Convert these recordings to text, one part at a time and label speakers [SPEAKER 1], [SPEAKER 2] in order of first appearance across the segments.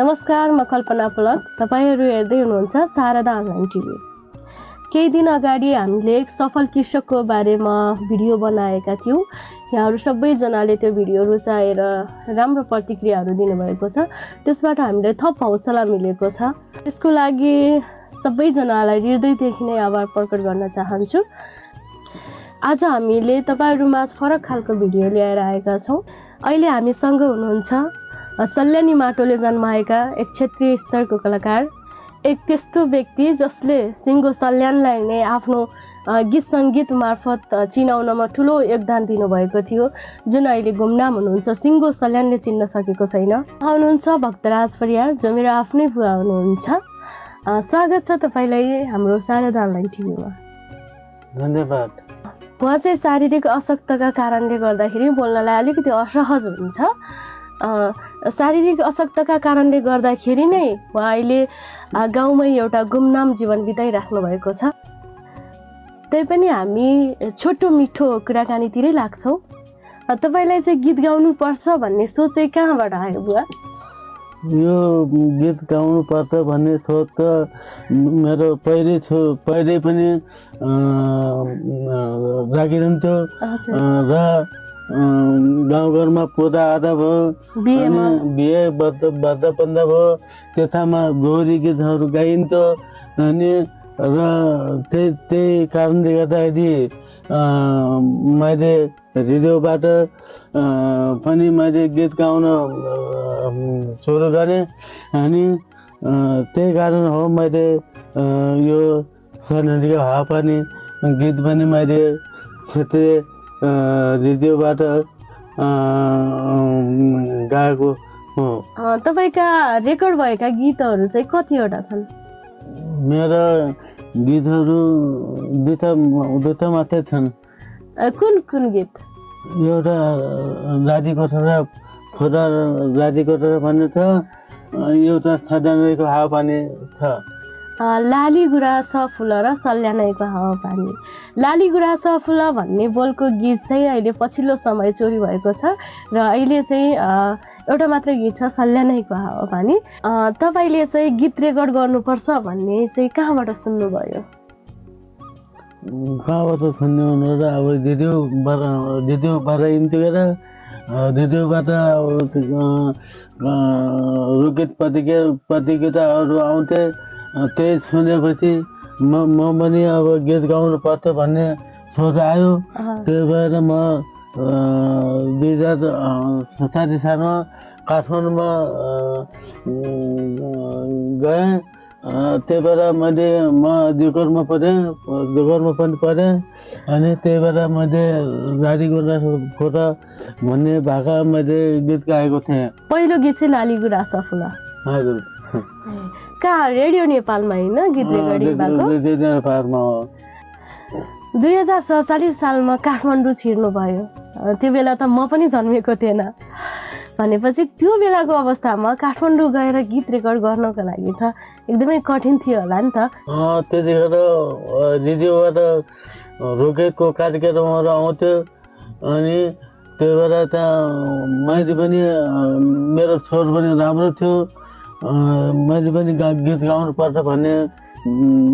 [SPEAKER 1] नमस्कार, म कल्पना पुलक। तपाईहरु हेर्दै हुनुहुन्छ शारदा अनलाइन टिभी। केही दिन अगाडि हामीले एक सफल कृषकको बारेमा भिडियो बनाएका थियौं। यहाँहरु सबैजनाले त्यो भिडियो रुचाएर राम्रो प्रतिक्रियाहरु दिनुभएको छ। त्यसबाट हामीले थप हौसला मिलेको छ। त्यसको लागि सबैजनालाई हृदयदेखि नै आभार प्रकट गर्न चाहन्छु। आज हामीले तपाईहरुमा फरक खालको भिडियो ल्याएर आएका छौं। अहिले हामीसँग हुनुहुन्छ सल्यानी माटोले जन्माएका एक क्षेत्रीय स्तरको कलाकार, एक त्यस्तो व्यक्ति जसले सिङ्गो सल्यानलाई नै आफ्नो गीत सङ्गीत मार्फत चिनाउनमा ठुलो योगदान दिनुभएको थियो, जुन अहिले गुमनाम हुनुहुन्छ। सिङ्गो सल्यानले चिन्न सकेको छैन। हुनुहुन्छ भक्तराज परियार, जो मेरो आफ्नै बुवा हुनुहुन्छ। स्वागत छ तपाईलाई हाम्रो शारदा अनलाइन टिभीमा।
[SPEAKER 2] धन्यवाद।
[SPEAKER 1] उहाँ चाहिँ शारीरिक अशक्तका कारणले गर्दाखेरि बोल्नलाई अलिकति असहज हुनुहुन्छ। शारीरिक अशक्तका कारणले गर्दाखेरि नै उहाँ अहिले गाउँमै एउटा गुमनाम जीवन बिताइराख्नु भएको छ। तैपनि हामी छोटो मिठो कुराकानीतिरै लाग्छौँ। तपाईलाई चाहिँ गीत गाउनु पर्छ भन्ने सोच चाहिँ कहाँबाट आयो बुवा?
[SPEAKER 2] यो गीत गाउनु पर्छ भन्ने सोच त मेरो पहिले पनि राखिरहन्थ्यो र गाउँघरमा पूजा आधा भयो, बिहे बद्दा पन्दा भयो, त्यतामा दोहोरी गीतहरू गाइन्थ्यो। अनि र त्यही कारणले गर्दाखेरि मैले रेडियोबाट पनि मैले गीत गाउन सुरु गरेँ। अनि त्यही कारण हो मैले यो सल्यानीको हावापानी गीत पनि मैले क्षेत्रीय रेडियोबाट गाएको हो।
[SPEAKER 1] तपाईका रेकर्ड भएका गीतहरू चाहिँ कतिवटा छन्?
[SPEAKER 2] मेरो गीतहरू दुईटा मात्रै छन्।
[SPEAKER 1] कुन कुन गीत?
[SPEAKER 2] एउटा राजी कोठरा फुरा राजी कोठरा भन्ने छ, एउटा सल्यानीको हावापानी छ।
[SPEAKER 1] लाली गुराँस फुल र सल्यानीको हावापानी। लाली गुराँस फुल भन्ने बोलको गीत चाहिँ अहिले पछिल्लो समय चोरी भएको छ र अहिले चाहिँ एउटा मात्रै गीत छ, सल्यानीको हावापानी। तपाईले चाहिँ गीत रेकर्ड गर्नुपर्छ भन्ने चाहिँ कहाँबाट सुन्नुभयो?
[SPEAKER 2] कहाँबाट सुन्नु हुनु र अब रेडियोबाट इन्थ्यो र रेडियोबाट लोकगीत प्रतियोगिताहरू आउँथे। त्यही सुनेपछि म पनि अब गीत गाउनु पर्छ भन्ने सोच आयो। त्यही भएर म 2047 सालमा काठमाडौँमा गएँ। त्यही भएर म जोकरमा पनि पढेँ। अनि त्यही भएर मैले लाली गुराँस भन्ने भाका मैले गीत गाएको थिएँ।
[SPEAKER 1] पहिलो गीत चाहिँ लाली गुराँस फुल।
[SPEAKER 2] हजुर।
[SPEAKER 1] कहाँ? रेडियो नेपालमा होइन गीत रेकर्डिङ भएको?
[SPEAKER 2] रेडियो नेपालमा हो।
[SPEAKER 1] 2047 सालमा काठमाडौँ छिर्नुभयो। त्यो बेला त म पनि जन्मेको थिएन। भनेपछि त्यो बेलाको अवस्थामा काठमाडौँ गएर गीत रेकर्ड गर्नको लागि त एकदमै कठिन थियो होला नि त?
[SPEAKER 2] त्यतिखेर रेडियोबाट रोकेको कार्यक्रमहरू आउँथ्यो। अनि त्यही भएर त्यहाँ मैले पनि मेरो स्वर पनि राम्रो थियो। मैले पनि गीत गाउनु पर्छ भन्ने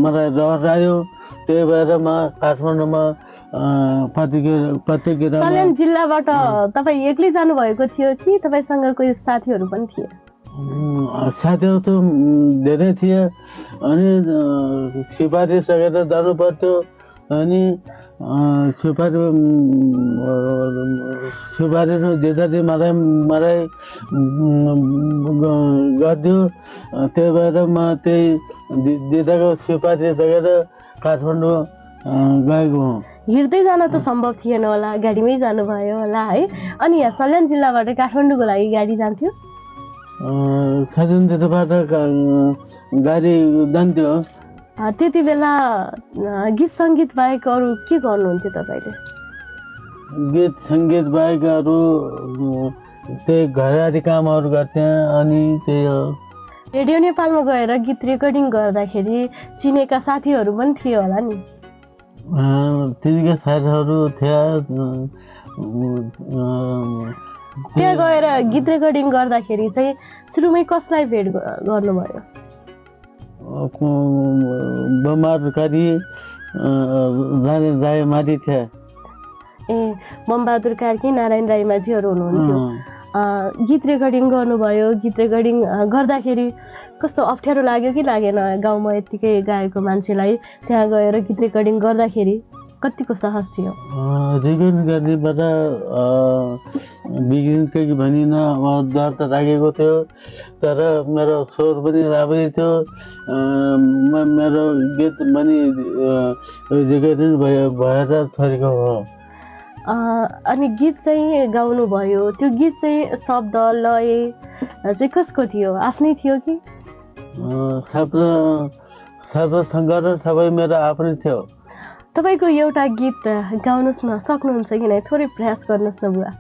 [SPEAKER 2] मलाई रहर आयो। त्यही भएर म काठमाडौँमा प्रतियोगिता।
[SPEAKER 1] सल्यान जिल्लाबाट तपाईँ एक्लै जानुभएको थियो कि तपाईँसँग कोही साथीहरू पनि थिए?
[SPEAKER 2] साथीहरू त धेरै थिए। अनि सिफारिस सकेर जानु पर्थ्यो। अनि सुपारी दिँदाखेरि मलाई गर्थ्यो। त्यही भएर म त्यही दिदाको सुपारी सकेर काठमाडौँ गएको हुँ।
[SPEAKER 1] हिँड्दै जान त सम्भव थिएन होला, गाडीमै जानुभयो होला है? अनि यहाँ सल्यान जिल्लाबाट काठमाडौँको लागि गाडी जान्थ्यो?
[SPEAKER 2] सल्यानबाट गाडी जान्थ्यो।
[SPEAKER 1] त्यति बेला गीत सङ्गीत बाहेक अरू के गर्नुहुन्थ्यो तपाईँले?
[SPEAKER 2] गीत सङ्गीत बाहेक अरू त्यही घरेलु कामहरू गर्थेँ। अनि त्यही हो।
[SPEAKER 1] रेडियो नेपालमा गएर गीत रेकर्डिङ गर्दाखेरि चिनेका साथीहरू पनि थियो होला नि?
[SPEAKER 2] तिनका साथीहरू थिए।
[SPEAKER 1] त्यहाँ गएर गीत रेकर्डिङ गर्दाखेरि चाहिँ सुरुमै कसलाई भेट गर्नुभयो?
[SPEAKER 2] बमबहादुरकारी राय माथि थियो।
[SPEAKER 1] ए बमबहादुर कार्की नारायण राईमाझीहरू हुनुहुन्थ्यो। गीत रेकर्डिङ गर्नुभयो। गीत रेकर्डिङ गर्दाखेरि कस्तो अप्ठ्यारो लाग्यो कि लागेन? गाउँमा यत्तिकै गाएको मान्छेलाई त्यहाँ गएर गीत रेकर्डिङ गर्दाखेरि कतिको सहज थियो?
[SPEAKER 2] रेकर्डिङ गर्नेबाट बिग्रिन्छ कि भनिन, डर त लागेको थियो, तर मेरो स्वर पनि राम्रै थियो। मेरो गीत पनि रेकर्डिङ भएर छोडेको हो।
[SPEAKER 1] अनि गीत चाहिँ गाउनुभयो, त्यो गीत चाहिँ शब्द लय चाहिँ कसको थियो? आफ्नै थियो कि?
[SPEAKER 2] शब्द सङ्गीत सबै मेरो आफ्नै थियो।
[SPEAKER 1] तपाईँको एउटा गीत गाउनुहोस् न, सक्नुहुन्छ कि नै? थोरै प्रयास गर्नुहोस् न बुवा।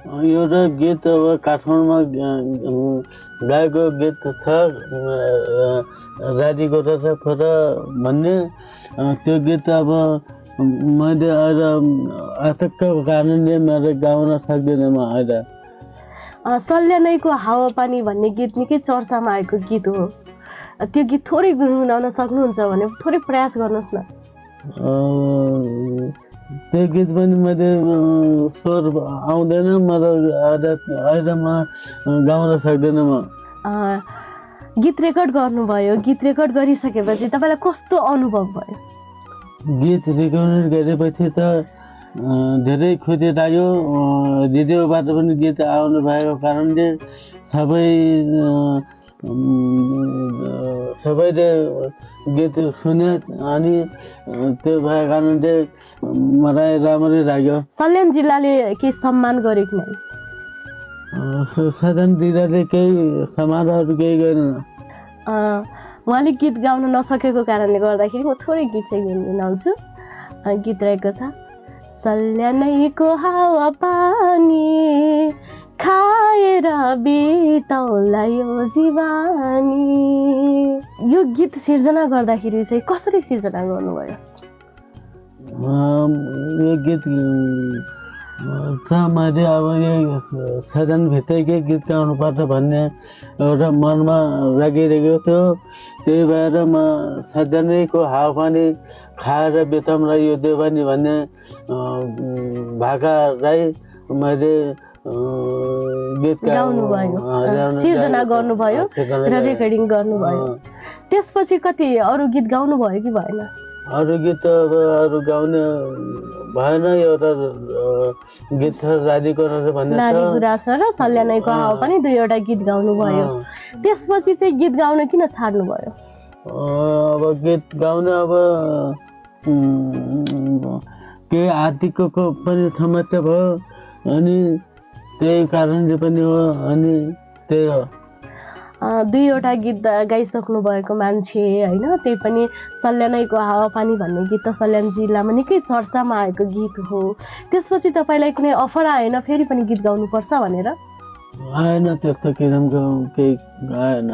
[SPEAKER 2] एउटा गीत अब काठमाडौँमा गाएको गीत छ, राधीको रस फोरा भन्ने। त्यो गीत अब मैले अहिले आतंकको कारणले मैले गाउन सक्दिनँ म अहिले।
[SPEAKER 1] सल्यानैको हावापानी भन्ने गीत निकै चर्चामा आएको गीत हो। त्यो गीत थोरै गुनगुनाउन सक्नुहुन्छ भने थोरै प्रयास गर्नुहोस् न।
[SPEAKER 2] त्यो गीत पनि मैले स्वर आउँदैन, अहिले म गाउन सक्दिनँ म।
[SPEAKER 1] गीत रेकर्ड गर्नुभयो, गीत रेकर्ड गरिसकेपछि तपाईँलाई कस्तो अनुभव भयो?
[SPEAKER 2] गीत रेकर्ड गरेपछि त धेरै खुसी लाग्यो। रेडियोबाट पनि गीत आउनु भएको कारणले सबैले गीत सुने, अनि त्यो भएको कारणले मलाई राम्रै लाग्यो।
[SPEAKER 1] सल्यान जिल्लाले केही सम्मान गरेको नै?
[SPEAKER 2] सल्यान जिल्लाले केही समारोहहरू केही गरेन।
[SPEAKER 1] उहाँले गीत गाउन नसकेको कारणले गर्दाखेरि म थोरै गीत चाहिँ गुनगुनाउँछु। गीत रहेको छ, सल्यानैको हावा पानी खाएर बिताउला यो जीवानी। यो गीत सिर्जना गर्दाखेरि चाहिँ कसरी सिर्जना गर्नुभयो?
[SPEAKER 2] यो गीत मैले अब यो सदनभित्रकै गीत गाउनुपर्छ भन्ने एउटा मनमा लागिरहेको थियो। त्यही भएर म सदनैको हावापानी खाएर बिताउँला यो देवानी भन्ने भाकालाई मैले गीत
[SPEAKER 1] गाउनुभयो, सिर्जना गर्नुभयो र रेकर्डिङ गर्नुभयो। त्यसपछि कति अरू गीत गाउनुभयो कि भएन?
[SPEAKER 2] अरू गीत अब अरू गाउने भएन। एउटा गीत छ राधीको रस भन्ने,
[SPEAKER 1] लाडी गुराँस र सल्यानैको हावा पनि दुईवटा गीत गाउनुभयो। त्यसपछि चाहिँ गीत गाउन किन छाड्नु भयो?
[SPEAKER 2] अब गीत गाउन अब केही आर्थिकको पनि समस्या भयो, अनि त्यही कारणले पनि हो, अनि त्यही हो।
[SPEAKER 1] दुईवटा गीत गाइसक्नु भएको मान्छे होइन, त्यही पनि सल्यानैको हावापानी भन्ने गीत त सल्यान जिल्लामा निकै चर्चामा आएको गीत हो। त्यसपछि तपाईँलाई कुनै अफर आएन फेरि पनि गीत गाउनुपर्छ भनेर?
[SPEAKER 2] आएन, त्यस्तो किसिमको केही आएन।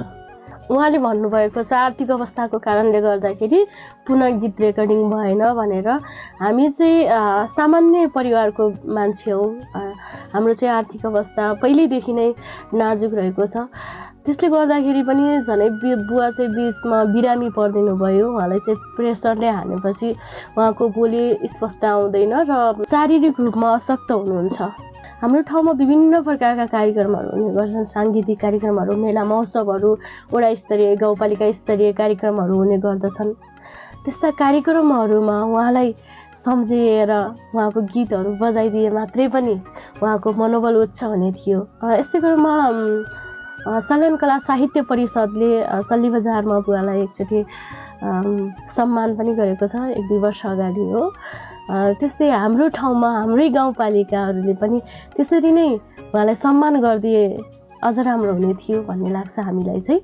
[SPEAKER 1] उहाँले भन्नुभएको छ आर्थिक अवस्थाको कारणले गर्दाखेरि पुनः गीत रेकर्डिङ भएन भनेर। हामी चाहिँ सामान्य परिवारको मान्छे हौँ, हाम्रो चाहिँ आर्थिक अवस्था पहिल्यैदेखि नै नाजुक रहेको छ। त्यसले गर्दाखेरि पनि झनै बुवा चाहिँ बिचमा बिरामी परिदिनु भयो। उहाँलाई चाहिँ प्रेसरले हानेपछि उहाँको बोली स्पष्ट आउँदैन र शारीरिक रूपमा अशक्त हुनुहुन्छ। हाम्रो ठाउँमा विभिन्न प्रकारका कार्यक्रमहरू हुने गर्छन्, साङ्गीतिक कार्यक्रमहरू, मेला महोत्सवहरू, वडा स्तरीय गाउँपालिका स्तरीय कार्यक्रमहरू हुने गर्दछन्। त्यस्ता कार्यक्रमहरूमा उहाँलाई सम्झिएर उहाँको गीतहरू बजाइदिए मात्रै पनि उहाँको मनोबल उच्च हुने थियो। यसै क्रममा सल्यान कला साहित्य परिषदले सल्ली बजारमा बुवालाई एकचोटि सम्मान पनि गरेको छ, 1-2 वर्ष अगाडि हो। त्यस्तै हाम्रो ठाउँमा हाम्रै गाउँपालिकाहरूले पनि त्यसरी नै उहाँलाई सम्मान गरिदिए अझ राम्रो हुने थियो भन्ने लाग्छ हामीलाई चाहिँ।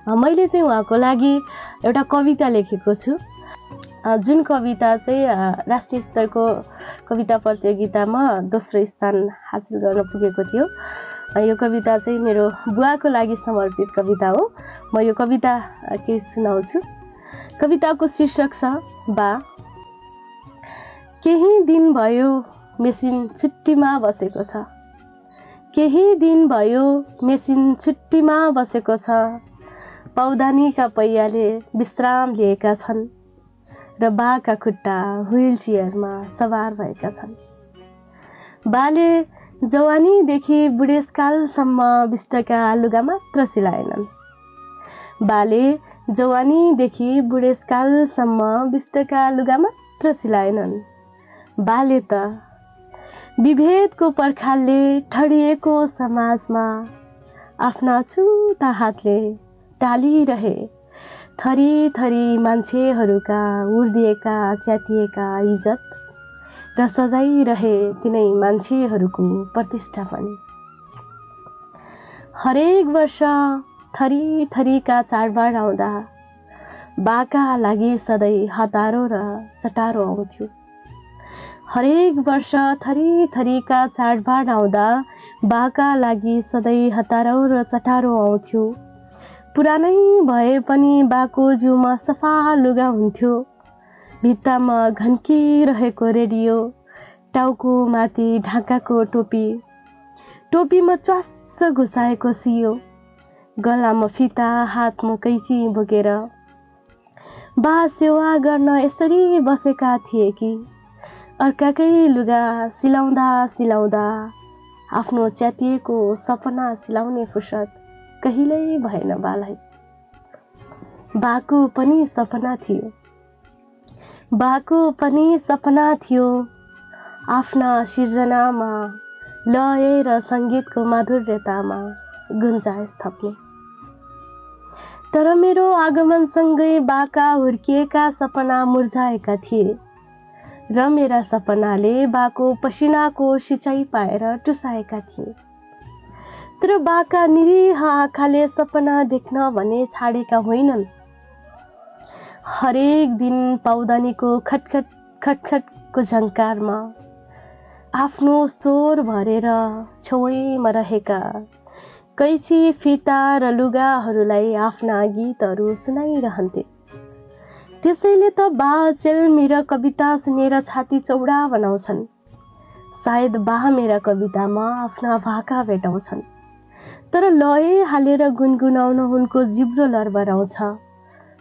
[SPEAKER 1] मैले चाहिँ उहाँको लागि एउटा कविता लेखेको छु, जुन कविता चाहिँ राष्ट्रिय स्तरको कविता प्रतियोगितामा दोस्रो स्थान हासिल गर्न पुगेको थियो। यो कविता चाहिँ मेरो बुवाको लागि समर्पित कविता हो। म यो कविता केही सुनाउँछु। कविताको शीर्षक छ बा। केही दिन भयो मेसिन छुट्टीमा बसेको छ, केही दिन भयो मेसिन छुट्टीमा बसेको छ। पौधानीका पैयाले विश्राम लिएका छन् र बाका खुट्टा व्हील चेयरमा सवार भएका छन्। बाले जवानीदेखि बुढेसकालसम्म बिस्टका लुगा मात्र सिलाएनन्। बाले जवानीदेखि बुढेसकालसम्म बिस्टका लुगा मात्र सिलाएनन्। बाले त विभेदको पर्खालले ठडिएको समाजमा आफ्ना छुटा हातले टालिरहे थरी थरी मान्छेहरूका उर्दिएका च्यातिएका इज्जत र सजाइरहे तिनै मान्छेहरूको प्रतिष्ठा पनि। हरेक वर्ष थरी थरीका चाडबाड आउँदा बाका लागि सधैँ हतारो र चटारो आउँथ्यो। हरेक वर्ष थरी थरीका चाडबाड आउँदा बाका लागि सधैँ हतारो र चटारो आउँथ्यो। पुरानै भए पनि बाको जिउमा सफा लुगा हुन्थ्यो। भित्तामा घन्किरहेको रेडियो, टाउको माथि ढाकाको टोपी, टोपीमा च्वास्स घुसाएको सियो, गलामा फिता, हातमा कैँची बोकेर बा सेवा गर्न यसरी बसेका थिए कि अर्काकै लुगा सिलाउँदा सिलाउँदा आफ्नो च्यातिएको सपना सिलाउने फुर्सद कहिल्यै भएन बालाई। बाको पनि सपना थियो, बाको पनि सपना थियो आफ्ना सिर्जनामा लय र सङ्गीतको माधुर्यतामा गुन्जाइस थप्ने। तर मेरो आगमनसँगै बाका हुर्किएका सपना मुर्झाएका थिए र मेरा सपनाले बाको पसिनाको सिँचाइ पाएर टुसाएका थिए। तर बाका निरीह आँखाले सपना देख्न भने छाडेका होइनन्। हरेक दिन पौधानीको खटखट खटखटको झङ्कारमा आफ्नो स्वर भरेर छेउमा रहेका कैँची, फिता र लुगाहरूलाई आफ्ना गीतहरू सुनाइरहन्थे। त्यसैले त बा चेल्मी र कविता सुनेर छाती चौडा बनाउँछन्। सायद बा मेरा कवितामा आफ्ना भाका भेटाउँछन्। तर लय हालेर गुनगुनाउन उनको जिब्रो लरबराउँछ,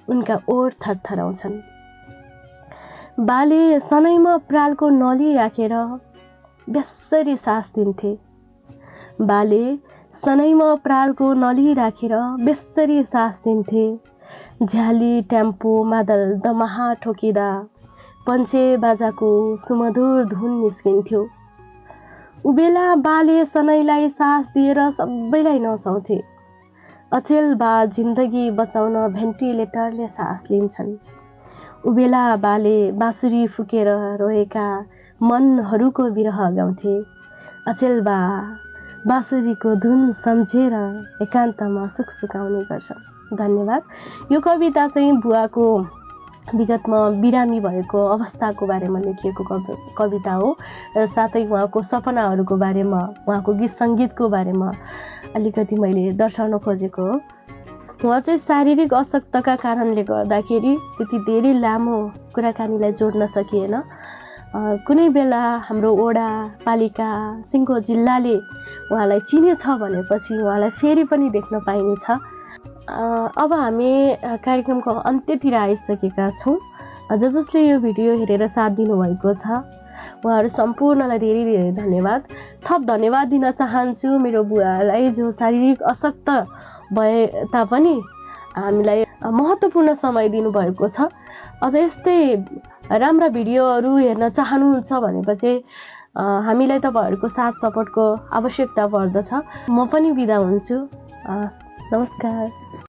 [SPEAKER 1] उनका ओठ थरथराउँछन्। बाले सनैमा प्रालको नली राखेर बेसरी सास दिन्थे। बाले सनैमा प्रालको नली राखेर बेसरी सास दिन्थे। झ्याली, टेम्पो, मादल दमाहा ठोकिँदा पञ्चे बाजाको सुमधुर धुन निस्किन्थ्यो। उबेला बाले सनैलाई सास दिएर सबैलाई नसाउँथे। अचेल बा जिन्दगी बचाउन भेन्टिलेटरले सास लिन्छन्। उबेला बाले बाँसुरी फुकेर रोएका मनहरूको विरह गाउँथे। अचेल बा बाँसुरीको धुन सम्झेर एकान्तमा सुख सुकाउने गर्छन्। धन्यवाद। यो कविता चाहिँ बुवाको विगतमा बिरामी भएको अवस्थाको बारेमा लेखिएको कविता हो र साथै उहाँको सपनाहरूको बारेमा, उहाँको गीत सङ्गीतको बारेमा अलिकति मैले दर्शाउन खोजेको हो। उहाँ चाहिँ शारीरिक अशक्तका कारणले गर्दाखेरि त्यति धेरै लामो कुराकानीलाई जोड्न सकिएन। कुनै बेला हाम्रो वडा पालिका सिङ्गो जिल्लाले उहाँलाई चिनेछ भनेपछि उहाँलाई फेरि पनि देख्न पाइनेछ। अब हामी कार्यक्रमको अन्त्यतिर आइसकेका छौँ। जसले यो भिडियो हेरेर साथ दिनुभएको छ उहाँहरू सम्पूर्णलाई धेरै धेरै धन्यवाद। थप धन्यवाद दिन चाहन्छु मेरो बुवालाई, जो शारीरिक अशक्त भए तापनि हामीलाई महत्त्वपूर्ण समय दिनुभएको छ। अझ यस्तै राम्रा भिडियोहरू हेर्न चाहनुहुन्छ भनेपछि हामीलाई तपाईँहरूको साथ सपोर्टको आवश्यकता पर्दछ। म पनि बिदा हुन्छु। नमस्कार।